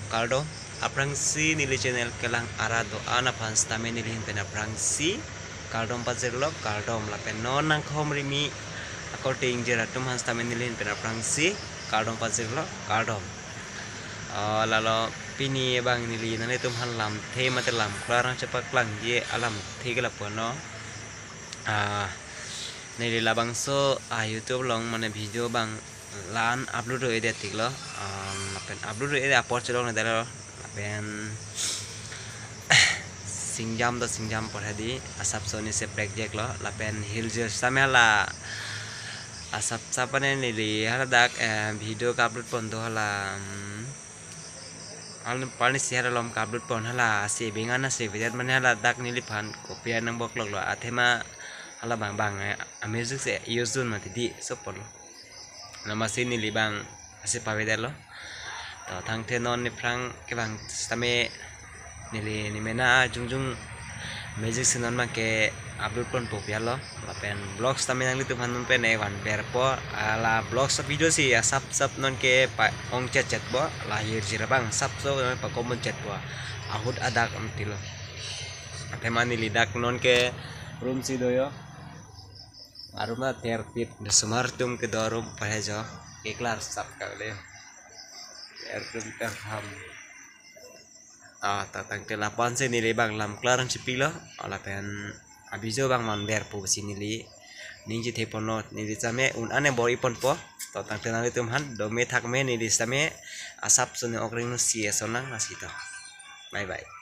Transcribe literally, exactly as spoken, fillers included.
Kardom, aphrangsi neli channel kelang arat do-an aphan sitame nelihin pen aphrangsi kardom pajirlo, kardom. Lapen non nangkhom rimi akorte ingjir atum aphan sitame nelihin pen aphrangsi kardom pajirlo, kardom. Ah, lalo pini abang neli nanglitum aphan lamthe mate lamklar nangchepaklangji alamthe ke lapu-an lo. Ah, neli labangso, ah, YouTube along mane video abang la-an upload ro-edet tiklo. Ah, lapen upload ro-edet apor chelongledetlo. Lapen singjam to singjam porhedi asapso ni seprek jeklo. Lapen hirjir sitame hala asap sap ane neli hala dak, eh, video ke-upload pon do hala, hmm, al parni si hala lom ke-upload pon hala ase bengan ase vedet mane hala dak neliphan kopi an nangbokloklo athema hala bang bang, eh, a-music si use dun mati di so ponlo. Namasi neli bang ase pavedetlo. To thangthe non nephrang kevang sitame neli nemena jongjong music si non abang ke-upload ponpo pi-an lo. Lapen vlogs tame nanglitum aphan non pen ne vanverpo. Hala vlogs video si asap sap non ke pa-ong chetchetpo. La hirjir abang asapso non pakombon chetpo. Ahut adak amtilo. Athema neli dak non ke room si do yo. Arum na tertip, sumar atum kedo room pahejo. Keklar sap kali. Tertip terham. Ah, to tangte lapu-an si neli bang lamklar nangchepilo. Lapen a-video bang vanverpo si neli ning chethe ponlo, neli sitame un ane bor-i ponpo. To tangte nanglitum aphan dome thakme, neli sitame asapso ne ok ring no si eson lang nasi to. Bye bye.